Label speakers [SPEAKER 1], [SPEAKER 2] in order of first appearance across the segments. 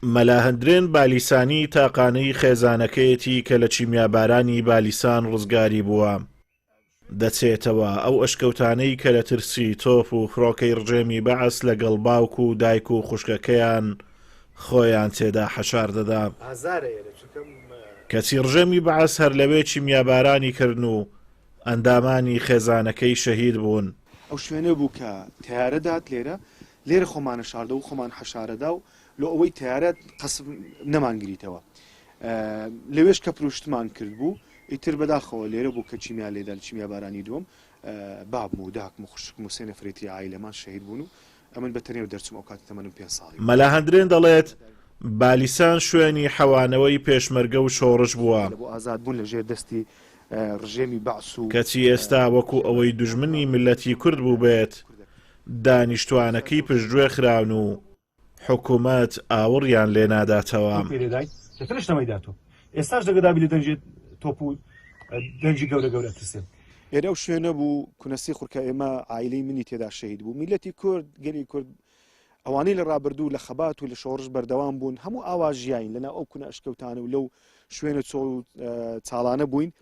[SPEAKER 1] مەلا هەندرێن بالیسانی تاقانەی خێزانەکەیەتی کە لە کیمیابارانی بالیسان ڕزگاری بووە. دەچێتەوە ئەو ئەشکەوتانەی کە لە ترسی تۆپ و فڕۆکەی ڕژێمی بەعس لەگەڵ باوک و دایک و خوشکەکەیان خۆیان تێدا حەشار دەدا. کەچی ڕژێمی بەعس هەر لەوێ کیمیابارانی کردن و ئەندامانی خێزانەکەی شەهید بوون.
[SPEAKER 2] ئەو شوێنە بوو کە تەیارە دات لێرە، لێرە خۆمانە شاردەوە و خۆمان حەشارەدا و لۆ ئەوەی تەیارە قەسف نەمانگریتەوە. لەوێش کە پروشتمان کرد بوو، ئیتر بەداخەوە لێرە بوو کە کیمیا لێدا، کیمیابارانی دووەم، بابم و داکم و خوشکم و سێ نەفەری تری عایلەمان شەهید بوون و ئەمن بە تەنێو دەرچووم ئەو کاتە تەمەنم پێنج ساڵی بوو.
[SPEAKER 1] مەلا هەندرێن دەڵێت، بالیسان شوێنی حەوانەوەی پێشمەرگە و شۆڕش بووە.
[SPEAKER 2] لە بۆ ئازاد بوون لە ژێر دەستی ڕژێمی بەعس و.
[SPEAKER 1] کەچی ئێستا وەکو ئەوەی دوژمنی میللەتی کورد بووبێت، دانیشتوانەکەی پشتگوێ خراون و حکومەت ئاوڕیان لێ ناداتەوە.
[SPEAKER 3] تۆپی لێدای لەترش نەمەیدا تۆپ ئێستاش دەگە دابی لە دەنگی تۆپ و دەنگی گەورە گەورە ئەترسێم.
[SPEAKER 2] ئێرە ئەو شوێنە بوو کونە سیخوڕ کە ئێمە عایلەی منی تێدا شەهید بوو. میللەتی کورد، گەلی کورد ئەوانەی لە ڕابردوو لە خەبات و لە شۆڕش بەردەوام بوون هەموو ئاوا ژیاین لەناو ئەو کونە ئەشکەوتانە و لەو شوێنە چۆڵ و چاڵانە بووین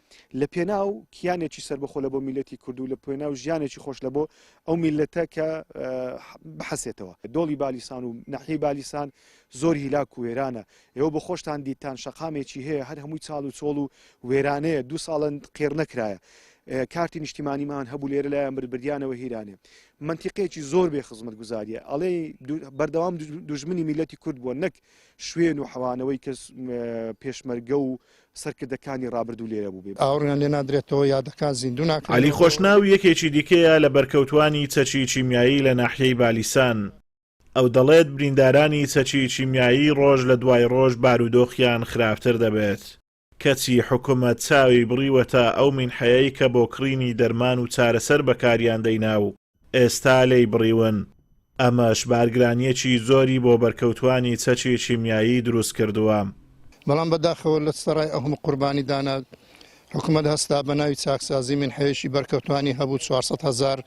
[SPEAKER 2] لە پێناو کیانێکی سەربەخۆ لە بۆ میللەتی کورد و لە پێناو ژیانێکی خۆش لە بۆ ئەو میللەتە کە بحەسێتەوە. دۆڵی بالیسان و ناحیەی بالیسان زۆر هیلاک و وێرانە. ئێوە بۆ خۆشتان دیتتان شەقامێکی هەیە هەر هەمووی چاڵ و چۆڵ و وێرانەیە دوو ساڵە قێڕ نەکرایە. کارتی نیشتیمانیمان هەبوو لێرە لایان برد بردیانەوە هیرانێ. مەنتیقەیەکی زۆر بێ خزمەتگوزاریە. ئەڵێی بەردەوام دوژمنی میللەتی کورد بووە نەک شوێن و حەوانەوەی کەس پێشمەرگە و سەرکردەکانی ڕابردوو لێرە بووبێ.
[SPEAKER 4] ئاوڕیان لێ نادرێتەوە، یادەکان زیندوو ناکرێنەوە.
[SPEAKER 1] عەلی خۆشناو یەکێکی دیکەیە لە بەرکەوتوانی چەکی کیمیایی لە ناحیەی بالیسان، ئەو دەڵێت بریندارانی چەکی کیمیایی ڕۆژ لە دوای ڕۆژ بارودۆخیان خراپتر دەبێت، کەچی حکومەت چاوی بڕیوەتە ئەو مینحەیەی کە بۆ کڕینی دەرمان و چارەسەر بەکاریان دەینا و ئێستا لێی بڕیون، ئەمەش بارگرانییەکی زۆری بۆ بەرکەوتوانی چەکی کیمیایی دروستکردووە.
[SPEAKER 4] بەڵام بەداخەوە لە سەرای ئەو هەموو قوربانیدانە حکومەت هەستا بە ناوی چاکسازی مینحەیەکی بەرکەوتوانی هەبوو 400 هەزار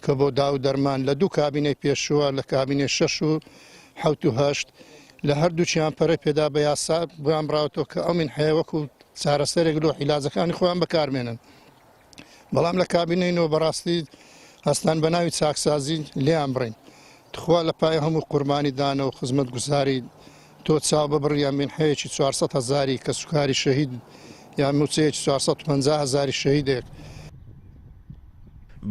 [SPEAKER 4] کە بۆ داو دەرمان لە دوو کابینەی پێشووە لە کابینەی شەش و حەوت و هەشت لە هەردووکیان پەرە پێدا بە یاسا بۆیان بڕاوەتەوە کە ئەو مینحەیە وەکو چارەسەرێک لۆ عیلاجەکانی خۆیان بەکاربێنن. بەڵام لە کابینەی نۆ بەڕاستی هەستان بە ناوی چاکسازی لێیان بڕین تخوا لە پای هەموو قوربانی دانە و خزمەت گوزاری تۆ چاو ببڕ یان مینحەیەکی 400 هەزاری کەسوکاری شەهید یان موچەیەکی 450 هەزاری شەهیدێک.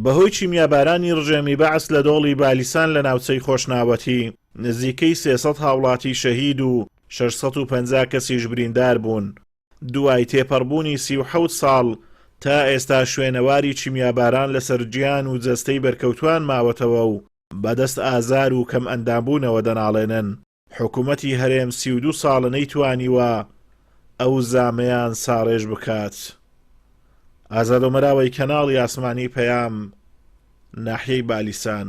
[SPEAKER 1] بەهۆی کیمیابارانی ڕژێمی بەعس لە دۆڵی بالیسان لە ناوچەی خۆشناوەتی، نزیکەی 300 هاوڵاتی شەهید و 650 کەسیش بریندار بوون. دوای تێپەڕبوونی 37 ساڵ تا ئێستا شوێنەواری کیمیاباران لەسەر گیان و جەستەی بەرکەوتوان ماوەتەوە و بەدەست ئازار و کەمئەندامبوونەوە دەناڵێنن. حکومەتی هەرێم 32 ساڵە نەیتوانیوە ئەو زامەیان ساڕێژ بکات. ئازاد ئۆمەراوەی کەناڵی ئاسمانی پەیام، ناحیەی بالیسان.